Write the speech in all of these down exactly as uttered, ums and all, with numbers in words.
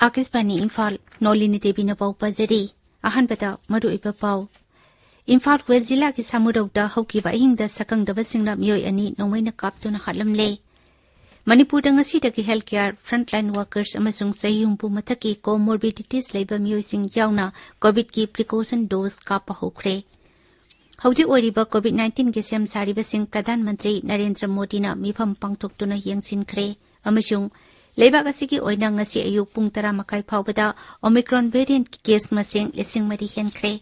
ꯑꯥꯀꯥꯁꯕꯥꯅꯤ ꯏꯝꯐꯥꯜ, ꯅꯣꯂꯤꯅꯤ ꯗꯦꯕꯤꯅ ꯄꯥꯎ ꯄꯥꯖꯔꯤ꯫ ꯑꯍꯥꯟꯕꯗ ꯃꯔꯨꯑꯣꯏꯕ ꯄꯥꯎ꯫ ꯏꯝꯐꯥꯜ ꯋꯦꯁ ꯖꯤꯂꯥꯒꯤ ꯁꯥꯃꯨꯔꯧꯗ ꯍꯧꯈꯤꯕ ꯑꯍꯤꯡꯗ ꯁꯛꯈꯪꯗꯕꯁꯤꯡꯅ ꯃꯤꯑꯣꯏ ꯑꯅꯤ ꯅꯣꯡꯃꯩꯅ ꯀꯥꯞꯇꯨꯅ ꯍꯥꯠꯂꯝꯂꯦ꯫ ꯃꯅꯤꯄꯨꯔꯗ ꯉꯁꯤꯗꯒꯤ health care, frontline workers ꯑꯃꯁꯨꯡ ꯆꯍꯤ ꯍꯨꯝꯐꯨ ꯃꯊꯛꯀꯤ comorbidities ꯂꯩꯕ ꯃꯤꯑꯣꯏꯁꯤꯡ ꯌꯥꯎꯅ COVIDꯀꯤ precaution dose ꯀꯥꯞꯄ ꯍꯧꯈ꯭ꯔꯦ꯫ ꯍꯧꯖꯤꯛ ꯑꯣꯏꯔꯤꯕ COVID nineteenꯒꯤ ꯁꯦꯝ ꯁꯥꯔꯤꯕꯁꯤꯡ ꯄ꯭ꯔꯙꯥꯟ ꯃꯟꯇ꯭ꯔꯤ ꯅꯔꯦꯟꯗ꯭ꯔ ꯃꯣꯗꯤꯅ ꯃꯤꯐꯝ ꯄꯥꯡꯊꯣꯛꯇꯨꯅ ꯌꯦꯡꯁꯤꯟꯈ꯭ꯔꯦ ꯑꯃꯁꯨꯡ ꯂꯩꯕꯥꯛ ꯑꯁꯤꯒꯤ ꯑꯣꯏꯅ ꯉꯁꯤ ꯑꯌꯨꯛ ꯄꯨꯡ ꯇꯔꯥ ꯃꯈꯥꯏ ꯐꯥꯎꯕꯗ Omicron variantꯀꯤ case ꯃꯁꯤꯡ ꯂꯤꯁꯤꯡ ꯃꯔꯤ ꯍꯦꯟꯈ꯭ꯔꯦ꯫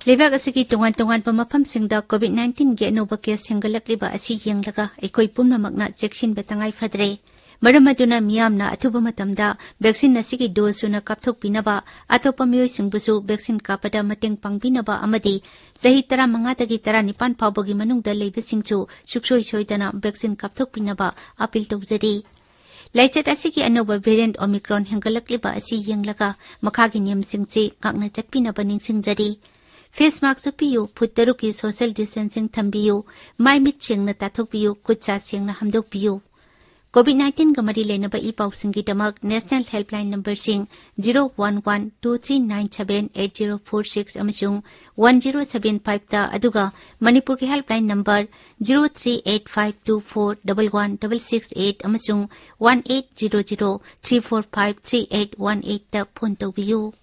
ꯂꯩꯕꯥꯛ ꯑꯁꯤꯒꯤ ꯇꯣꯉꯥꯟ ꯇꯣꯉꯥꯟꯕ ꯃꯐꯝꯁꯤꯡꯗ COVID nineteenꯒꯤ ꯑꯅꯧꯕ case ꯍꯦꯟꯒꯠꯂꯛꯂꯤꯕ ꯑꯁꯤ ꯌꯦꯡꯂꯒ ꯑꯩꯈꯣꯏ ꯄꯨꯝꯅꯃꯛꯅ ꯆꯦꯛꯁꯤꯟꯕ ꯇꯉꯥꯏ ꯐꯗ꯭ꯔꯦ꯫ ꯃꯔꯝ ꯑꯗꯨꯅ ꯃꯤꯌꯥꯝꯅ ꯑꯊꯨꯕ ꯃꯇꯝꯗ vaccine ꯑꯁꯤꯒꯤ dose ꯁꯨꯅ ꯀꯥꯞꯊꯣꯛꯄꯤꯅꯕ, ꯑꯇꯣꯞꯄ ꯃꯤꯑꯣꯏꯁꯤꯡꯕꯨꯁꯨ vaccine ꯀꯥꯞꯄꯗ ꯃꯇꯦꯡ ꯄꯥꯡꯕꯤꯅꯕ ꯑꯃꯗꯤ ꯆꯍꯤ ꯇꯔꯥꯃꯉꯥꯗꯒꯤ ꯇꯔꯥꯅꯤꯄꯥꯟ ꯐꯥꯎꯕꯒꯤ ꯃꯅꯨꯡꯗ ꯂꯩꯕꯁꯤꯡꯁꯨ ꯁꯨꯡꯁꯣꯏ ꯁꯣꯏꯗꯅ vaccine ꯀꯥꯞꯊꯣꯛꯄꯤꯅꯕ appeal ꯇꯧꯖꯔꯤ꯫ ꯂꯥꯏꯆꯠ ꯑꯁꯤꯒꯤ ꯑꯅꯧꯕ variant Omicron ꯍꯦꯟꯒꯠꯂꯛꯂꯤꯕ ꯑꯁꯤ ꯌꯦꯡꯂꯒ ꯃꯈꯥꯒꯤ ꯅꯤꯌꯝꯁꯤꯡꯁꯤ ꯉꯥꯛꯅ ꯆꯠꯄꯤꯅꯕ ꯅꯤꯡꯁꯤꯡꯖꯔꯤ꯫ Face mask ꯎꯞꯄꯤꯌꯨ, ꯐꯨꯠ ꯇꯔꯨꯛꯀꯤ social distancing ꯊꯝꯕꯤꯌꯨ, ꯃꯥꯏ ꯃꯤꯠ ꯁꯦꯡꯅ ꯇꯥꯊꯣꯛꯄꯤꯌꯨ, ꯈꯨꯠ ꯁꯥ ꯁꯦꯡꯅ ꯍꯥꯝꯗꯣꯛꯄꯤꯌꯨ꯫ COVID nineteenꯒ ꯃꯔꯤ ꯂꯩꯅꯕ E ꯄꯥꯎꯁꯤꯡꯒꯤꯗꯃꯛ national helpline numberꯁꯤꯡ zero one one two three nine seven eight zero four six ꯑꯃꯁꯨꯡ one zero seven fiveꯇ, ꯑꯗꯨꯒ ꯃꯅꯤꯄꯨꯔꯒꯤ helpline number zero three eight five two four double one double six eight ꯑꯃꯁꯨꯡ one eight zero zero three four five three eight one eightꯇ phone ꯇꯧꯕꯤꯌꯨ꯫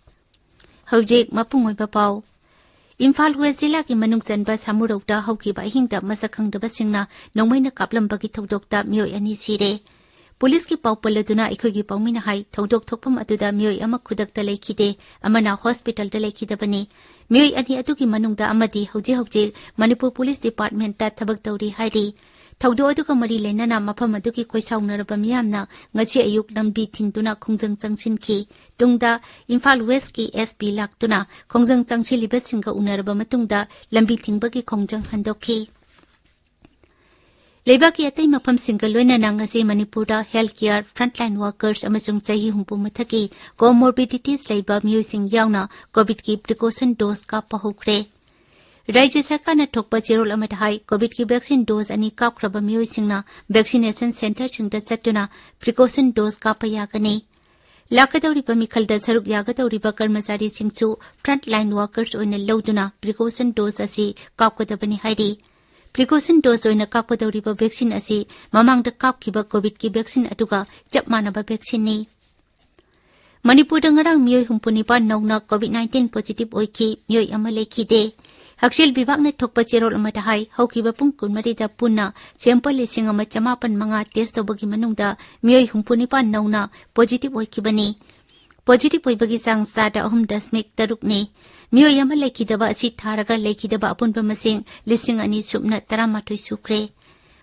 ꯍꯧꯖꯤꯛ ꯃꯄꯨꯡ ꯑꯣꯏꯕ ꯄꯥꯎ꯫ Imphal west ꯖꯤꯂꯥꯒꯤ ꯃꯅꯨꯡ ꯆꯟꯕ ꯁꯥꯃꯨꯔꯧꯗ ꯍꯧꯈꯤꯕ ꯑꯍꯤꯡꯗ ꯃꯁꯛ ꯈꯪꯗꯕꯁꯤꯡꯅ ꯅꯣꯡꯃꯩꯅ ꯀꯥꯞꯂꯝꯕꯒꯤ ꯊꯧꯗꯣꯛꯇ ꯃꯤꯑꯣꯏ ꯑꯅꯤ ꯁꯤꯔꯦ꯫ ꯄꯨꯂꯤꯁꯀꯤ ꯄꯥꯎ ꯄꯜꯂꯗꯨꯅ ꯑꯩꯈꯣꯏꯒꯤ ꯄꯥꯎꯃꯤꯅ ꯍꯥꯏ, ꯊꯧꯗꯣꯛ ꯊꯣꯛꯐꯝ ꯑꯗꯨꯗ ꯃꯤꯑꯣꯏ ꯑꯃ ꯈꯨꯗꯛꯇ ꯂꯩꯈꯤꯗꯦ, ꯑꯃꯅ ꯍꯣꯁꯄꯤꯇꯥꯜꯗ ꯂꯩꯈꯤꯗꯕꯅꯤ꯫ ꯃꯤꯑꯣꯏ ꯑꯅꯤ ꯑꯗꯨꯒꯤ ꯃꯅꯨꯡꯗ ꯑꯃꯗꯤ ꯍꯧꯖꯤꯛ ꯍꯧꯖꯤꯛ ꯃꯅꯤꯄꯨꯔ ꯄꯨꯂꯤꯁ ꯗꯤꯄꯥꯔꯠꯃꯦꯟꯇ ꯊꯕꯛ ꯇꯧꯔꯤ ꯍꯥꯏꯔꯤ꯫ ꯊꯧꯗꯣꯛ ꯑꯗꯨꯒ ꯃꯔꯤ ꯂꯩꯅꯅ ꯃꯐꯝ ꯑꯗꯨꯒꯤ ꯈꯣꯏꯁꯥꯎꯅꯔꯕ ꯃꯤꯌꯥꯝꯅ ꯉꯁꯤ ꯑꯌꯨꯛ ꯂꯝꯕꯤ ꯊꯤꯡꯗꯨꯅ ꯈꯣꯡꯖꯪ ꯆꯪꯁꯤꯟꯈꯤ꯫ ꯇꯨꯡꯗ ꯏꯝꯐꯥꯜ ꯋꯦꯁꯀꯤ SP ꯂꯥꯛꯇꯨꯅ ꯈꯣꯡꯖꯪ ꯆꯪꯁꯤꯜꯂꯤꯕꯁꯤꯡꯒ ꯎꯅꯔꯕ ꯃꯇꯨꯡꯗ ꯂꯝꯕꯤ ꯊꯤꯡꯕꯒꯤ ꯈꯣꯡꯖꯪ ꯍꯟꯗꯣꯛꯈꯤ꯫ ꯂꯩꯕꯥꯛꯀꯤ ꯑꯇꯩ ꯃꯐꯝꯁꯤꯡꯒ ꯂꯣꯏꯅꯅ ꯉꯁꯤ ꯃꯅꯤꯄꯨꯔꯗ health care, frontline workers ꯑꯃꯁꯨꯡ ꯆꯍꯤ ꯍꯨꯝꯐꯨ ꯃꯊꯛꯀꯤ comorbidities ꯂꯩꯕ ꯃꯤꯑꯣꯏꯁꯤꯡ ꯌꯥꯎꯅ COVID-ꯀꯤ precaution dose ꯀꯥꯞꯄ ꯍꯧꯈ꯭ꯔꯦ꯫ ꯔꯥꯖ꯭ꯌ ꯁꯔꯀꯥꯔꯅ ꯊꯣꯛꯄ ꯆꯦꯔꯣꯜ ꯑꯃꯗ ꯍꯥꯏ, COVID-ꯀꯤ vaccine dose ꯑꯅꯤ ꯀꯥꯞꯈ꯭ꯔꯕ ꯃꯤꯑꯣꯏꯁꯤꯡꯅ vaccination centreꯁꯤꯡꯗ ꯆꯠꯇꯨꯅ precaution dose ꯀꯥꯞꯄ ꯌꯥꯒꯅꯤ꯫ ꯂꯥꯛꯀꯗꯧꯔꯤꯕ ꯃꯤꯈꯜꯗ ꯁꯔꯨꯛ ꯌꯥꯒꯗꯧꯔꯤꯕ ꯀꯔꯃꯆꯥꯔꯤꯁꯤꯡꯁꯨ frontline workers ꯑꯣꯏꯅ ꯂꯧꯗꯨꯅ precaution dose ꯑꯁꯤ ꯀꯥꯞꯀꯗꯕꯅꯤ ꯍꯥꯏꯔꯤ꯫ Precaution dose ꯑꯣꯏꯅ ꯀꯥꯞꯀꯗꯧꯔꯤꯕ vaccine ꯑꯁꯤ ꯃꯃꯥꯡꯗ ꯀꯥꯞꯈꯤꯕ COVID-ꯀꯤ vaccine ꯑꯗꯨꯒ ꯆꯞ ꯃꯥꯟꯅꯕ vaccineꯅꯤ꯫ ꯃꯅꯤꯄꯨꯔꯗ ꯉꯔꯥꯡ ꯃꯤꯑꯣꯏ ꯍꯨꯝꯐꯨ ꯅꯤꯄꯥꯟ ꯅꯧꯅ COVID-19 positive ꯑꯣꯏꯈꯤ, ꯃꯤꯑꯣꯏ ꯑꯃ ꯂꯩꯈꯤꯗꯦ꯫ ꯍꯛꯁꯦꯜ ꯕꯤꯚꯥꯒꯅ ꯊꯣꯛꯄ ꯆꯦꯔꯣꯜ ꯑꯃꯗ ꯍꯥꯏ, ꯍꯧꯈꯤꯕ ꯄꯨꯡ ꯀꯨꯟꯃꯔꯤꯗ ꯄꯨꯟꯅ sample ꯂꯤꯁꯤꯡ ꯑꯃ ꯆꯃꯥꯄꯟ ꯃꯉꯥ test ꯇꯧꯕꯒꯤ ꯃꯅꯨꯡꯗ ꯃꯤꯑꯣꯏ ꯍꯨꯝꯐꯨ ꯅꯤꯄꯥꯟ ꯅꯧꯅ positive ꯑꯣꯏꯈꯤꯕꯅꯤ꯫ Positive ꯑꯣꯏꯕꯒꯤ ꯆꯥꯡ ꯆꯥꯗ ꯑꯍꯨꯝ ꯗꯁꯃꯤꯛ ꯇꯔꯨꯛꯅꯤ꯫ ꯃꯤꯑꯣꯏ ꯑꯃ ꯂꯩꯈꯤꯗꯕ ꯑꯁꯤ ꯊꯥꯔꯒ ꯂꯩꯈꯤꯗꯕ ꯑꯄꯨꯟꯕ ꯃꯁꯤꯡ ꯂꯤꯁꯤꯡ ꯑꯅꯤ ꯁꯨꯞꯅ ꯇꯔꯥꯃꯥꯊꯣꯏ ꯁꯨꯈ꯭ꯔꯦ꯫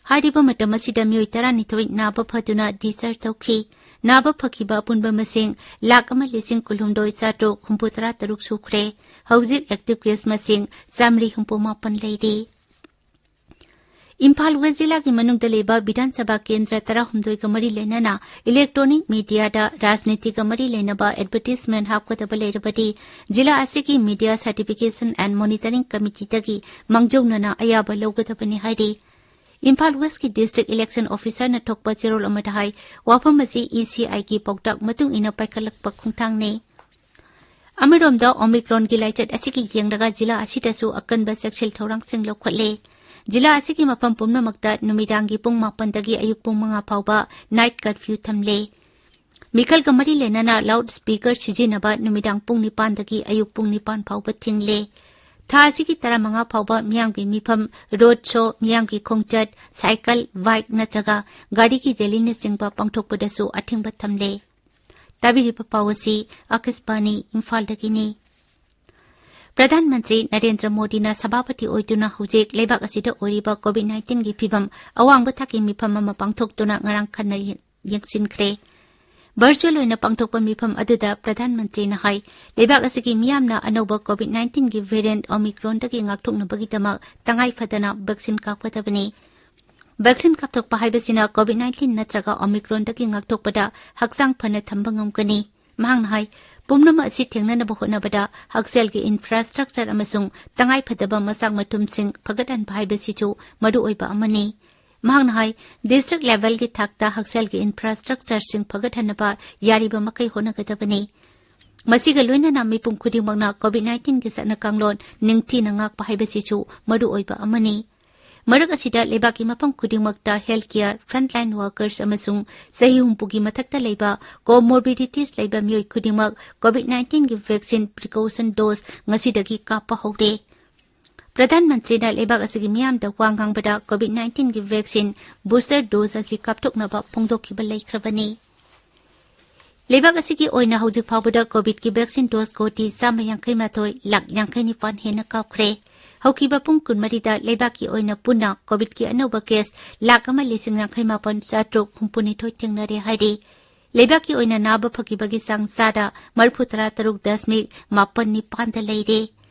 ꯍꯥꯏꯔꯤꯕ ꯃꯇꯝ ꯑꯁꯤꯗ ꯃꯤꯑꯣꯏ ꯇꯔꯥꯅꯤꯊꯣꯏ ꯅꯥꯕ ꯐꯗꯨꯅ discharge ꯇꯧꯈꯤ꯫ ꯅꯥꯕ ꯐꯈꯤꯕ ꯑꯄꯨꯟꯕ ꯃꯁꯤꯡ ꯂꯥꯈ ꯑꯃ ꯂꯤꯁꯤꯡ ꯀꯨꯟꯍꯨꯝꯗꯣꯏ ꯆꯥꯇ꯭ꯔꯨꯛ ꯍꯨꯝꯐꯨ ꯇꯔꯥ ꯇꯔꯨꯛ ꯁꯨꯈ꯭ꯔꯦ꯫ ꯍꯧꯖꯤꯛ active case ꯃꯁꯤꯡ ꯆꯥꯃꯔꯤ ꯍꯨꯝꯐꯨ ꯃꯥꯄꯟ ꯂꯩꯔꯤ꯫ ꯏꯝꯐꯥꯜ ꯋꯦꯁ ꯖꯤꯂꯥꯒꯤ ꯃꯅꯨꯡꯗ ꯂꯩꯕ ꯕꯤꯙꯥꯟ ꯁꯚꯥ ꯀꯦꯟꯗ꯭ꯔ ꯇꯔꯥꯍꯨꯝꯗꯣꯏꯒ ꯃꯔꯤ ꯂꯩꯅꯅ electronic mediaꯗ ꯔꯥꯖꯅꯤꯇꯤꯒ ꯃꯔꯤ ꯂꯩꯅꯕ advertisement ꯍꯥꯞꯀꯗꯕ ꯂꯩꯔꯕꯗꯤ ꯖꯤꯂꯥ ꯑꯁꯤꯒꯤ Media Certification and Monitoring Committeeꯗꯒꯤ ꯃꯥꯡꯖꯧꯅꯅ ꯑꯌꯥꯕ ꯂꯧꯒꯗꯕꯅꯤ ꯍꯥꯏꯔꯤ꯫ ꯏꯝꯐꯥꯜ ꯋꯦꯁꯀꯤ district election officerꯅ ꯊꯣꯛꯄ ꯆꯦꯔꯣꯜ ꯑꯃꯗ ꯍꯥꯏ, ꯋꯥꯐꯝ ꯑꯁꯤ ECIꯒꯤ ꯄꯥꯎꯇꯥꯛ ꯃꯇꯨꯡ ꯏꯟꯅ ꯄꯥꯏꯈꯠꯂꯛꯄ ꯈꯣꯡꯊꯥꯡꯅꯤ꯫ ꯑꯃꯔꯣꯝꯗ Omicronꯒꯤ ꯂꯥꯏꯆꯠ ꯑꯁꯤꯒꯤ ꯌꯦꯡꯂꯒ ꯖꯤꯂꯥ ꯑꯁꯤꯗꯁꯨ ꯑꯀꯟꯕ ꯆꯦꯛꯁꯤꯜ ꯊꯧꯔꯥꯡꯁꯤꯡ ꯂꯧꯈꯠꯂꯦ꯫ ꯖꯤꯂꯥ ꯑꯁꯤꯒꯤ ꯃꯐꯝ ꯄꯨꯝꯅꯃꯛꯇ ꯅꯨꯃꯤꯗꯥꯡꯒꯤ ꯄꯨꯡ ꯃꯥꯄꯟꯗꯒꯤ ꯑꯌꯨꯛ ꯄꯨꯡ ꯃꯉꯥ ꯐꯥꯎꯕ night curfew ꯊꯝꯂꯦ꯫ ꯃꯤꯈꯜꯒ ꯃꯔꯤ ꯂꯩꯅꯅ loud speaker ꯁꯤꯖꯤꯟꯅꯕ ꯅꯨꯃꯤꯗꯥꯡ ꯄꯨꯡ ꯅꯤꯄꯥꯟꯗꯒꯤ ꯑꯌꯨꯛ ꯄꯨꯡ ꯅꯤꯄꯥꯟ ꯐꯥꯎꯕ ꯊꯤꯡꯂꯦ꯫ ꯊꯥ ꯑꯁꯤꯒꯤ ꯇꯔꯥꯃꯉꯥ ꯐꯥꯎꯕ ꯃꯤꯌꯥꯝꯒꯤ ꯃꯤꯐꯝ, road show, ꯃꯤꯌꯥꯝꯒꯤ ꯈꯣꯡꯆꯠ, cycle, bike ꯅꯠꯇ꯭ꯔꯒ ꯒꯥꯔꯤꯒꯤ rallyꯅꯆꯤꯡꯕ ꯄꯥꯡꯊꯣꯛꯄꯗꯁꯨ ꯑꯊꯤꯡꯕ ꯊꯝꯂꯦ꯫ ꯇꯥꯕꯤꯔꯤꯕ ꯄꯥꯎ ꯑꯁꯤ ꯑꯥꯀꯥꯁꯕꯥꯅꯤ ꯏꯝꯐꯥꯜꯗꯒꯤꯅꯤ꯫ ꯄ꯭ꯔꯙꯥꯟ ꯃꯟꯇ꯭ꯔꯤ ꯅꯔꯦꯟꯗ꯭ꯔ ꯃꯣꯗꯤꯅ ꯁꯚꯥꯄꯇꯤ ꯑꯣꯏꯗꯨꯅ ꯍꯧꯖꯤꯛ ꯂꯩꯕꯥꯛ ꯑꯁꯤꯗ ꯑꯣꯏꯔꯤꯕ ꯀꯣꯚꯤꯗ ꯅꯥꯏꯟꯇꯤꯟꯒꯤ ꯐꯤꯚꯝ ꯑꯋꯥꯡꯕ ꯊꯥꯛꯀꯤ ꯃꯤꯐꯝ ꯑꯃ ꯄꯥꯡꯊꯣꯛꯇꯨꯅ ꯉꯔꯥꯡ ꯈꯟꯅ ꯌꯦꯡꯁꯤꯟꯈ꯭ꯔꯦ꯫ ꯚꯔꯆꯨꯑꯦꯜ ꯑꯣꯏꯅ ꯄꯥꯡꯊꯣꯛꯄ ꯃꯤꯐꯝ ꯑꯗꯨꯗ ꯄ꯭ꯔꯙꯥꯟ ꯃꯟꯇ꯭ꯔꯤꯅ ꯍꯥꯏ, ꯂꯩꯕꯥꯛ ꯑꯁꯤꯒꯤ ꯃꯤꯌꯥꯝꯅ ꯑꯅꯧꯕ ꯀꯣꯚꯤꯗ ꯅꯥꯏꯟꯇꯤꯟꯒꯤ ꯚꯦꯔꯤꯌꯦꯟꯠ ꯑꯣꯃꯤꯀ꯭ꯔꯣꯟꯗꯒꯤ ꯉꯥꯛꯊꯣꯛꯅꯕꯒꯤꯗꯃꯛ ꯇꯉꯥꯏ ꯐꯗꯅ ꯚꯦꯛꯁꯤꯟ ꯀꯥꯞꯀꯗꯕꯅꯤ꯫ ꯚꯦꯛꯁꯤꯟ ꯀꯥꯞꯊꯣꯛꯄ ꯍꯥꯏꯕꯁꯤꯅ ꯀꯣꯚꯤꯗ ꯅꯥꯏꯟꯇꯤꯟ ꯅꯠꯇ꯭ꯔꯒ ꯑꯣꯃꯤꯀ꯭ꯔꯣꯟꯗꯒꯤ ꯉꯥꯛꯊꯣꯛꯄꯗ ꯍꯛꯆꯥꯡ ꯐꯅ ꯊꯝꯕ ꯉꯝꯒꯅꯤ꯫ ꯃꯍꯥꯛꯅ ꯍꯥꯏ, ꯄꯨꯝꯅꯃꯛ ꯑꯁꯤ ꯊꯦꯡꯅꯅꯕ ꯍꯣꯠꯅꯕꯗ ꯍꯛꯁꯦꯜꯒꯤ ꯏꯟꯐ꯭ꯔꯥꯁ꯭ꯇ꯭ꯔꯛꯆꯔ ꯑꯃꯁꯨꯡ ꯇꯉꯥꯏꯐꯗꯕ ꯃꯆꯥꯛ ꯃꯊꯨꯝꯁꯤꯡ ꯐꯒꯠꯍꯟꯕ ꯍꯥꯏꯕꯁꯤꯁꯨ ꯃꯔꯨꯑꯣꯏꯕ ꯑꯃꯅꯤ꯫ ꯃꯍꯥꯛꯅ ꯍꯥꯏ, ꯗꯤꯁꯇ꯭ꯔꯤꯛ ꯂꯦꯚꯦꯜꯒꯤ ꯊꯥꯛꯇ ꯍꯛꯁꯦꯜꯒꯤ ꯏꯟꯐ꯭ꯔꯥꯁ꯭ꯇ꯭ꯔꯛꯆꯔꯁꯤꯡ ꯐꯒꯠꯍꯟꯅꯕ ꯌꯥꯔꯤꯕ ꯃꯈꯩ ꯍꯣꯠꯅꯒꯗꯕꯅꯤ꯫ ꯃꯁꯤꯒ ꯂꯣꯏꯅꯅ ꯃꯤꯄꯨꯝ ꯈꯨꯗꯤꯡꯃꯛꯅ ꯀꯣꯚꯤꯗ ꯅꯥꯏꯟꯇꯤꯟꯒꯤ ꯆꯠꯅ ꯀꯥꯡꯂꯣꯟ ꯅꯤꯡꯊꯤꯅ ꯉꯥꯛꯄ ꯍꯥꯏꯕꯁꯤꯁꯨ ꯃꯔꯨꯑꯣꯏꯕ ꯑꯃꯅꯤ꯫ ꯃꯔꯛ ꯑꯁꯤꯗ ꯂꯩꯕꯥꯛꯀꯤ ꯃꯐꯝ ꯈꯨꯗꯤꯡꯃꯛꯇ ꯍꯦꯜꯊ ꯀꯦꯌꯔ, ꯐ꯭ꯔꯟꯠꯂꯥꯏꯟ ꯋꯥꯔꯀꯔꯁ ꯑꯃꯁꯨꯡ ꯆꯍꯤ ꯍꯨꯝꯐꯨꯒꯤ ꯃꯊꯛꯇ ꯂꯩꯕ ꯀꯣꯃꯣꯔꯕꯤꯗꯤꯇꯤꯁ ꯂꯩꯕ ꯃꯤꯑꯣꯏ ꯈꯨꯗꯤꯡꯃꯛ ꯀꯣꯚꯤꯗ ꯅꯥꯏꯟꯇꯤꯟꯒꯤ ꯚꯦꯛꯁꯤꯟ ꯄ꯭ꯔꯤꯀꯣꯁꯟ ꯗꯣꯁ ꯉꯁꯤꯗꯒꯤ ꯀꯥꯞꯄ ꯍꯧꯔꯦ꯫ ꯄ꯭ꯔꯙꯥꯟ ꯃꯟꯇ꯭ꯔꯤꯅ ꯂꯩꯕꯥꯛ ꯑꯁꯤꯒꯤ ꯃꯤꯌꯥꯝꯗ ꯋꯥ ꯉꯥꯡꯕꯗ ꯀꯣꯚꯤꯗ ꯅꯥꯏꯟꯇꯤꯟꯒꯤ ꯚꯦꯛꯁꯤꯟ ꯕꯨꯁꯇꯔ ꯗꯣꯁ ꯑꯁꯤ ꯀꯥꯞꯊꯣꯛꯅꯕ ꯐꯣꯡꯗꯣꯛꯈꯤꯕ ꯂꯩꯈ꯭ꯔꯕꯅꯤ꯫ ꯂꯩꯕꯥꯛ ꯑꯁꯤꯒꯤ ꯑꯣꯏꯅ ꯍꯧꯖꯤꯛ ꯐꯥꯎꯕꯗ ꯀꯣꯚꯤꯗꯀꯤ ꯚꯦꯛꯁꯤꯟ ꯗꯣꯁ ꯀꯣꯇꯤ ꯆꯥꯝꯃ ꯌꯥꯡꯈꯩ ꯃꯥꯊꯣꯏ ꯂꯥꯈ ꯌꯥꯡꯈꯩ ꯅꯤꯄꯥꯟ ꯍꯦꯟꯅ ꯀꯥꯞꯈ꯭ꯔꯦ꯫ ꯍꯧꯈꯤꯕ ꯄꯨꯡ ꯀꯨꯟꯃꯔꯤꯗ ꯂꯩꯕꯥꯛꯀꯤ ꯑꯣꯏꯅ ꯄꯨꯟꯅ ꯀꯣꯚꯤꯗꯀꯤ ꯑꯅꯧꯕ ꯀꯦꯁ ꯂꯥꯈ ꯑꯃ ꯂꯤꯁꯤꯡ ꯌꯥꯡꯈꯩ ꯃꯥꯄꯟ ꯆꯥꯇ꯭ꯔꯨꯛ ꯍꯨꯝꯐꯨꯅꯤꯊꯣꯏ ꯊꯦꯡꯅꯔꯦ ꯍꯥꯏꯔꯤ꯫ ꯂꯩꯕꯥꯛꯀꯤ ꯑꯣꯏꯅ ꯅꯥꯕ ꯐꯈꯤꯕꯒꯤ ꯆꯥꯡ ꯆꯥꯗ ꯃꯔꯤꯐꯨ ꯇꯔꯥ ꯇꯔꯨꯛ ꯗꯁꯃꯤꯛ ꯃꯥꯄꯟ ꯅꯤꯄꯥꯟꯗ ꯂꯩꯔꯦ꯫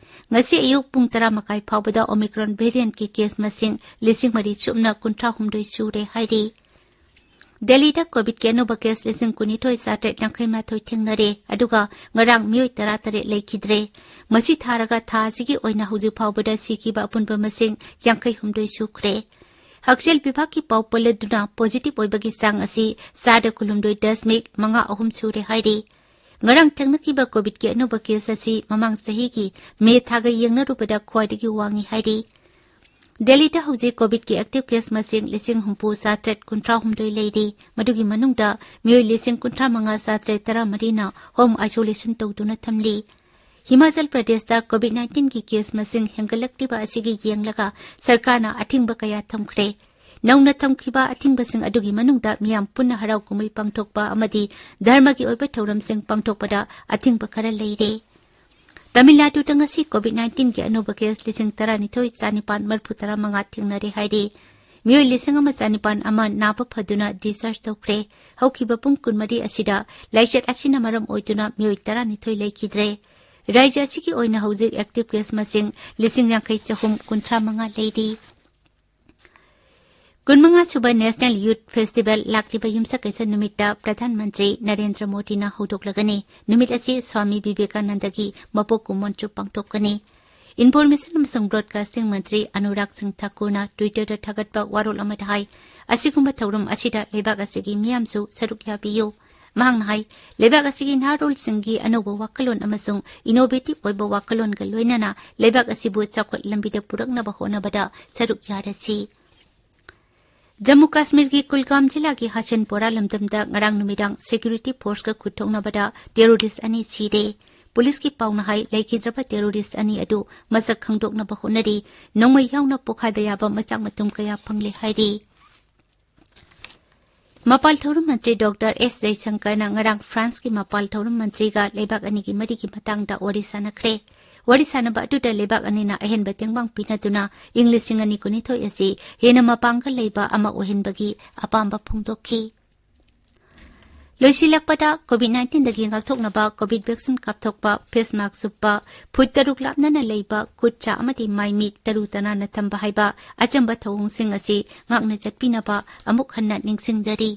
ꯉꯁꯤ ꯑꯌꯨꯛ ꯄꯨꯡ ꯇꯔꯥ ꯃꯈꯥꯏ ꯐꯥꯎꯕꯗ ꯑꯣꯃꯤꯀ꯭ꯔꯣꯟ ꯚꯦꯔꯤꯌꯦꯟꯠꯀꯤ ꯀꯦꯁ ꯃꯁꯤꯡ ꯂꯤꯁꯤꯡ ꯃꯔꯤ ꯁꯨꯞꯅ ꯀꯨꯟꯊ꯭ꯔꯥ ꯍꯨꯝꯗꯣꯏ ꯁꯨꯔꯦ ꯍꯥꯏꯔꯤ꯫ ꯗꯦꯜꯂꯤꯗ ꯀꯣꯚꯤꯗꯀꯤ ꯑꯅꯧꯕ ꯀꯦꯁ ꯂꯤꯁꯤꯡ ꯀꯨꯟꯅꯤꯊꯣꯏ ꯆꯥꯇ꯭ꯔꯦꯠ ꯌꯥꯡꯈꯩ ꯃꯥꯊꯣꯏ ꯊꯦꯡꯅꯔꯦ, ꯑꯗꯨꯒ ꯉꯔꯥꯡ ꯃꯤꯑꯣꯏ ꯇꯔꯥ ꯇꯔꯦꯠ ꯂꯩꯈꯤꯗ꯭ꯔꯦ꯫ ꯃꯁꯤ ꯊꯥꯔꯒ ꯊꯥ ꯑꯁꯤꯒꯤ ꯑꯣꯏꯅ ꯍꯧꯖꯤꯛ ꯐꯥꯎꯕꯗ ꯁꯤꯈꯤꯕ ꯑꯄꯨꯟꯕ ꯃꯁꯤꯡ ꯌꯥꯡꯈꯩ ꯍꯨꯝꯗꯣꯏ ꯁꯨꯈ꯭ꯔꯦ꯫ ꯍꯛꯁꯦꯜ ꯕꯤꯚꯥꯒꯀꯤ ꯄꯥꯎ ꯄꯜꯂꯗꯨꯅ ꯄꯣꯖꯤꯇꯤꯚ ꯑꯣꯏꯕꯒꯤ ꯆꯥꯡ ꯑꯁꯤ ꯆꯥꯗ ꯀꯨꯟꯍꯨꯝꯗꯣꯏ ꯗꯁꯃꯤꯛ ꯃꯉꯥ ꯑꯍꯨꯝ ꯁꯨꯔꯦ ꯍꯥꯏꯔꯤ꯫ ꯉꯔꯥꯡ ꯊꯦꯡꯅꯈꯤꯕ ꯀꯣꯚꯤꯗꯀꯤ ꯑꯅꯧꯕ ꯀꯦꯁ ꯑꯁꯤ ꯃꯃꯥꯡ ꯆꯍꯤꯒꯤ ꯃꯦ ꯊꯥꯒ ꯌꯦꯡꯅꯔꯨꯕꯗ ꯈ꯭ꯋꯥꯏꯗꯒꯤ ꯋꯥꯡꯉꯤ ꯍꯥꯏꯔꯤ꯫ ꯗꯦꯜꯂꯤꯗ ꯍꯧꯖꯤꯛ ꯀꯣꯚꯤꯗꯀꯤ ꯑꯦꯛꯇꯤꯚ ꯀꯦꯁ ꯃꯁꯤꯡ ꯂꯤꯁꯤꯡ ꯍꯨꯝꯐꯨ ꯆꯥꯇ꯭ꯔꯦꯠ ꯀꯨꯟꯊ꯭ꯔꯥ ꯍꯨꯝꯗꯣꯏ ꯂꯩꯔꯤ꯫ ꯃꯗꯨꯒꯤ ꯃꯅꯨꯡꯗ ꯃꯤꯑꯣꯏ ꯂꯤꯁꯤꯡ ꯀꯨꯟꯊ꯭ꯔꯥ ꯃꯉꯥ ꯆꯥꯇ꯭ꯔꯦꯠ ꯇꯔꯥ ꯃꯔꯤꯅ ꯍꯣꯝ ꯑꯥꯏꯁꯣꯂꯦꯁꯟ ꯇꯧꯗꯨꯅ ꯊꯝꯂꯤ꯫ ꯍꯤꯃꯥꯆꯜ ꯄ꯭ꯔꯗꯦꯁꯇ ꯀꯣꯚꯤꯗ ꯅꯥꯏꯟꯇꯤꯟꯒꯤ ꯀꯦꯁ ꯃꯁꯤꯡ ꯍꯦꯟꯒꯠꯂꯛꯂꯤꯕ ꯑꯁꯤꯒꯤ ꯌꯦꯡꯂꯒ ꯁꯔꯀꯥꯔꯅ ꯑꯊꯤꯡꯕ ꯀꯌꯥ ꯊꯝꯈ꯭ꯔꯦ꯫ ꯅꯧꯅ ꯊꯝꯈꯤꯕ ꯑꯊꯤꯡꯕꯁꯤꯡ ꯑꯗꯨꯒꯤ ꯃꯅꯨꯡꯗ ꯃꯤꯌꯥꯝ ꯄꯨꯟꯅ ꯍꯔꯥꯎ ꯀꯨꯝꯍꯩ ꯄꯥꯡꯊꯣꯛꯄ ꯑꯃꯗꯤ ꯙꯔꯃꯒꯤ ꯑꯣꯏꯕ ꯊꯧꯔꯝꯁꯤꯡ ꯄꯥꯡꯊꯣꯛꯄꯗ ꯑꯊꯤꯡꯕ ꯈꯔ ꯂꯩꯔꯦ꯫ ꯇꯥꯃꯤꯜ ꯅꯥꯗꯨꯗ ꯉꯁꯤ COVID nineteenꯒꯤ ꯑꯅꯧꯕ case ꯂꯤꯁꯤꯡ ꯇꯔꯥꯅꯤꯊꯣꯏ ꯆꯥꯅꯤꯄꯥꯟ ꯃꯔꯤꯐꯨ ꯇꯔꯥ ꯃꯉꯥ ꯊꯦꯡꯅꯔꯦ ꯍꯥꯏꯔꯤ꯫ ꯃꯤꯑꯣꯏ ꯂꯤꯁꯤꯡ ꯑꯃ ꯆꯥꯅꯤꯄꯥꯟ ꯑꯃ ꯅꯥꯕ ꯐꯗꯨꯅ discharge ꯇꯧꯈ꯭ꯔꯦ꯫ ꯍꯧꯈꯤꯕ ꯄꯨꯡ ꯀꯨꯟꯃꯔꯤ ꯑꯁꯤꯗ ꯂꯥꯏꯆꯠ ꯑꯁꯤꯅ ꯃꯔꯝ ꯑꯣꯏꯗꯨꯅ ꯃꯤꯑꯣꯏ ꯇꯔꯥꯅꯤꯊꯣꯏ ꯂꯩꯈꯤꯗ꯭ꯔꯦ꯫ ꯔꯥꯖ꯭ꯌ ꯑꯁꯤꯒꯤ ꯑꯣꯏꯅ ꯍꯧꯖꯤꯛ active case ꯃꯁꯤꯡ ꯂꯤꯁꯤꯡ ꯌꯥꯡꯈꯩ ꯆꯍꯨꯝ ꯀꯨꯟꯊ꯭ꯔꯥ ꯃꯉꯥ ꯂꯩꯔꯤ꯫ ꯀꯨꯟꯃꯉꯥ ꯁꯨꯕ National Youth Festival ꯂꯥꯛꯂꯤꯕ ꯌꯨꯝꯁꯀꯩꯁ ꯅꯨꯃꯤꯠꯇ ꯄ꯭ꯔꯙꯥꯟ ꯃꯟꯇ꯭ꯔꯤ ꯅꯔꯦꯟꯗ꯭ꯔ ꯃꯣꯗꯤꯅ ꯍꯧꯗꯣꯛꯂꯒꯅꯤ꯫ ꯅꯨꯃꯤꯠ ꯑꯁꯤ ꯁ꯭ꯋꯥꯃꯤ ꯕꯤꯕꯦꯀꯥꯅꯟꯗꯒꯤ ꯃꯄꯣꯛ ꯀꯨꯝꯑꯣꯟꯁꯨ ꯄꯥꯡꯊꯣꯛꯀꯅꯤ꯫ Information ꯑꯃꯁꯨꯡ Broadcasting ꯃꯟꯇ꯭ꯔꯤ ꯑꯅꯨꯔꯥꯒ ꯁꯤꯡ ꯊꯥꯀꯨꯔꯅ Twitterꯗ ꯊꯥꯒꯠꯄ ꯋꯥꯔꯣꯜ ꯑꯃꯗ ꯍꯥꯏ, ꯑꯁꯤꯒꯨꯝꯕ ꯊꯧꯔꯝ ꯑꯁꯤꯗ ꯂꯩꯕꯥꯛ ꯑꯁꯤꯒꯤ ꯃꯤꯌꯥꯝꯁꯨ ꯁꯔꯨꯛ ꯌꯥꯕꯤꯌꯨ꯫ ꯃꯍꯥꯛꯅ ꯍꯥꯏ, ꯂꯩꯕꯥꯛ ꯑꯁꯤꯒꯤ ꯅꯍꯥꯔꯣꯜꯁꯤꯡꯒꯤ ꯑꯅꯧꯕ ꯋꯥꯈꯜꯂꯣꯟ ꯑꯃꯁꯨꯡ innovative ꯑꯣꯏꯕ ꯋꯥꯈꯜꯂꯣꯟꯒ ꯂꯣꯏꯅꯅ ꯂꯩꯕꯥꯛ ꯑꯁꯤꯕꯨ ꯆꯥꯎꯈꯠ ꯂꯝꯕꯤꯗ ꯄꯨꯔꯛꯅꯕ ꯍꯣꯠꯅꯕꯗ ꯁꯔꯨꯛ ꯌꯥꯔꯁꯤ꯫ ꯖꯝꯃꯨ ꯀꯥꯁꯃꯤꯔꯒꯤ ꯀꯨꯜꯒꯥꯝ ꯖꯤꯂꯥꯒꯤ ꯍꯥꯁꯟꯄꯣꯔꯥ ꯂꯝꯗꯝꯗ ꯉꯔꯥꯡ ꯅꯨꯃꯤꯗꯥꯡ security forceꯀ ꯈꯨꯠ ꯊꯣꯛꯅꯕꯗ terrorist ꯑꯅꯤ ꯁꯤꯔꯦ꯫ ꯄꯨꯂꯤꯁꯀꯤ ꯄꯥꯎꯅ ꯍꯥꯏ, ꯂꯩꯈꯤꯗ꯭ꯔꯕ terrorist ꯑꯅꯤ ꯑꯗꯨ ꯃꯁꯛ ꯈꯪꯗꯣꯛꯅꯕ ꯍꯣꯠꯅꯔꯤ꯫ ꯅꯣꯡꯃꯩ ꯌꯥꯎꯅ ꯄꯣꯈꯥꯏꯕ ꯌꯥꯕ ꯃꯆꯥꯛ ꯃꯊꯨꯝ ꯀꯌꯥ ꯐꯪꯂꯦ ꯍꯥꯏꯔꯤ꯫ ꯃꯄꯥꯜ ꯊꯧꯔꯝ ꯃꯟꯇ꯭ꯔꯤ ꯗꯣꯛꯇꯔ ꯑꯦꯁ ꯖꯌꯁꯪꯀꯔꯅ ꯉꯔꯥꯡ ꯐ꯭ꯔꯥꯟꯁꯀꯤ ꯃꯄꯥꯜ ꯊꯧꯔꯝ ꯃꯟꯇ꯭ꯔꯤꯒ ꯂꯩꯕꯥꯛ ꯑꯅꯤꯒꯤ ꯃꯔꯤꯒꯤ ꯃꯇꯥꯡꯗ ꯋꯥꯔꯤ ꯁꯥꯟꯅꯈ꯭ꯔꯦ꯫ ꯋꯥꯔꯤ ꯁꯥꯟꯅꯕ ꯑꯗꯨꯗ ꯂꯩꯕꯥꯛ ꯑꯅꯤꯅ ꯑꯍꯦꯟꯕ ꯇꯦꯡꯕꯥꯡ ꯄꯤꯅꯗꯨꯅ ꯏꯪ ꯂꯤꯁꯤꯡ ꯑꯅꯤ ꯀꯨꯟꯅꯤꯊꯣꯏ ꯑꯁꯤ ꯍꯦꯟꯅ ꯃꯄꯥꯡꯒꯜ ꯂꯩꯕ ꯑꯃ ꯑꯣꯏꯍꯟꯕꯒꯤ ꯑꯄꯥꯝꯕ ꯐꯣꯡꯗꯣꯛꯈꯤ꯫ ꯂꯣꯏꯁꯤꯜꯂꯛꯄꯗ, COVID nineteenꯗꯒꯤ ꯉꯥꯛꯊꯣꯛꯅꯕ COVID vaccine ꯀꯥꯞꯊꯣꯛꯄ, face mask ꯎꯞꯄ, ꯐꯨꯠ ꯇꯔꯨꯛ ꯂꯥꯞꯅꯅ ꯂꯩꯕ, ꯈꯨꯠ ꯁꯥ ꯑꯃꯗꯤ ꯃꯥꯏ ꯃꯤꯠ ꯇꯔꯨ ꯇꯅꯥꯟꯅ ꯊꯝꯕ ꯍꯥꯏꯕ ꯑꯆꯝꯕ ꯊꯧꯑꯣꯡꯁꯤꯡ ꯑꯁꯤ ꯉꯥꯛꯅ ꯆꯠꯄꯤꯅꯕ ꯑꯃꯨꯛ ꯍꯟꯅ ꯅꯤꯡꯁꯤꯡꯖꯔꯤ꯫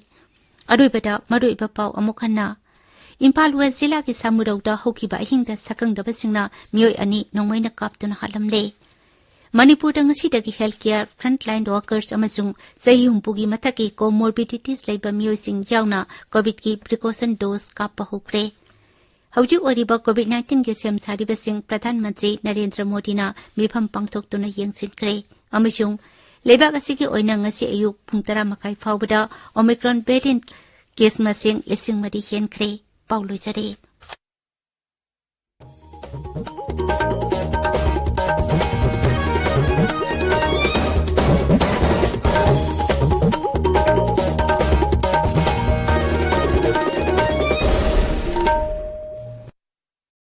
ꯑꯔꯣꯏꯕꯗ ꯃꯔꯨꯑꯣꯏꯕ ꯄꯥꯎ ꯑꯃꯨꯛ ꯍꯟꯅ꯫ ꯏꯝꯐꯥꯜ ꯋꯦꯁ ꯖꯤꯂꯥꯒꯤ ꯁꯥꯃꯨꯔꯧꯗ ꯍꯧꯈꯤꯕ ꯑꯍꯤꯡꯗ ꯁꯛꯈꯪꯗꯕꯁꯤꯡꯅ ꯃꯤꯑꯣꯏ ꯑꯅꯤ ꯅꯣꯡꯃꯩꯅ ꯀꯥꯞꯇꯨꯅ ꯍꯥꯠꯂꯝꯂꯦ꯫ ꯃꯅꯤꯄꯨꯔꯗ ꯉꯁꯤꯗꯒꯤ health care, frontline workers ꯑꯃꯁꯨꯡ ꯆꯍꯤ ꯍꯨꯝꯐꯨꯒꯤ ꯃꯊꯛꯀꯤ comorbidities ꯂꯩꯕ ꯃꯤꯑꯣꯏꯁꯤꯡ ꯌꯥꯎꯅ COVIDꯀꯤ precaution dose ꯀꯥꯞꯄ ꯍꯧꯈ꯭ꯔꯦ꯫ ꯍꯧꯖꯤꯛ ꯑꯣꯏꯔꯤꯕ COVID nineteenꯒꯤ ꯁꯦꯝ ꯁꯥꯔꯤꯕꯁꯤꯡ ꯄ꯭ꯔꯙꯥꯟ ꯃꯟꯇ꯭ꯔꯤ ꯅꯔꯦꯟꯗ꯭ꯔ ꯃꯣꯗꯤꯅ ꯃꯤꯐꯝ ꯄꯥꯡꯊꯣꯛꯇꯨꯅ ꯌꯦꯡꯁꯤꯟꯈ꯭ꯔꯦ ꯑꯃꯁꯨꯡ ꯂꯩꯕꯥꯛ ꯑꯁꯤꯒꯤ ꯑꯣꯏꯅ ꯉꯁꯤ ꯑꯌꯨꯛ ꯄꯨꯡ ꯇꯔꯥ ꯃꯈꯥꯏ ꯐꯥꯎꯕꯗ Omicron variant case ꯃꯁꯤꯡ ꯂꯤꯁꯤꯡ ꯃꯔꯤ ꯍꯦꯟꯈ꯭ꯔꯦ꯫ ꯄꯥꯎ ꯂꯣꯏꯖꯔꯦ꯫